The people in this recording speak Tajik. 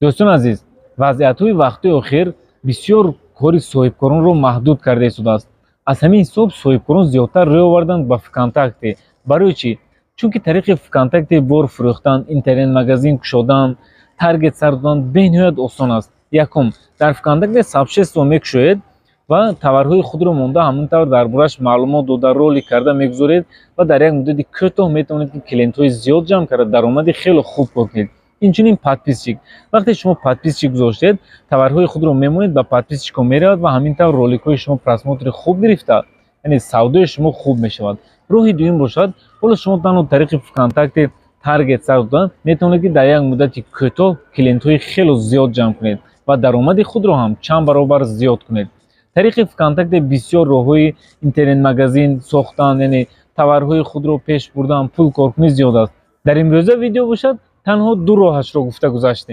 Дӯстони азиз, вазъиятҳои вақтҳои охир бисёр кори соҳибкоронро маҳдуд карда истодааст. Аз ҳамин ҳисоб соҳибкорон зиёдтар рӯй оварданд ба ВКонтакте. Барои чӣ? Чунки тариқи ВКонтакте бор фурӯхтан, интернет-магазин кушодан, таргет сар додан бениҳоят осон аст. Якум, дар ВКонтакте сообщество мекушоед ва товарҳои худро монда, ҳамон тавр дар борааш маълумот дода, ролик карда мегузоред ва дар як муддати кӯтоҳ метавонед, ки клиентҳои зиёд ҷамъ карда, даромади хеле хуб кор кунед. Инчунин подписчик. Вақте шумо подписчик гузоштед, товарҳои худро мемонед, ба подписчикҳо меравад ва ҳамин тавр роликҳои шумо просмотри хуб гирифта, яъне савдои шумо хуб мешавад. Роҳи дуюм бошад, ҳоло шумо танҳо тариқи ВКонтакте таргет сар додан метавонед, ки дар як муддати кӯтоҳ клиентҳои хело зиёд ҷамъ кунед ва даромади худро ҳам чанд баробар зиёд кунед. Тариқи ВКонтакте бисёр роҳҳои интернет-магазин сохтан, яъне товарҳои худро пеш бурдан, пул коркунӣ зиёд аст. Дар имрӯза видео бошад, танҳо ду роҳашро гуфта гузаштем.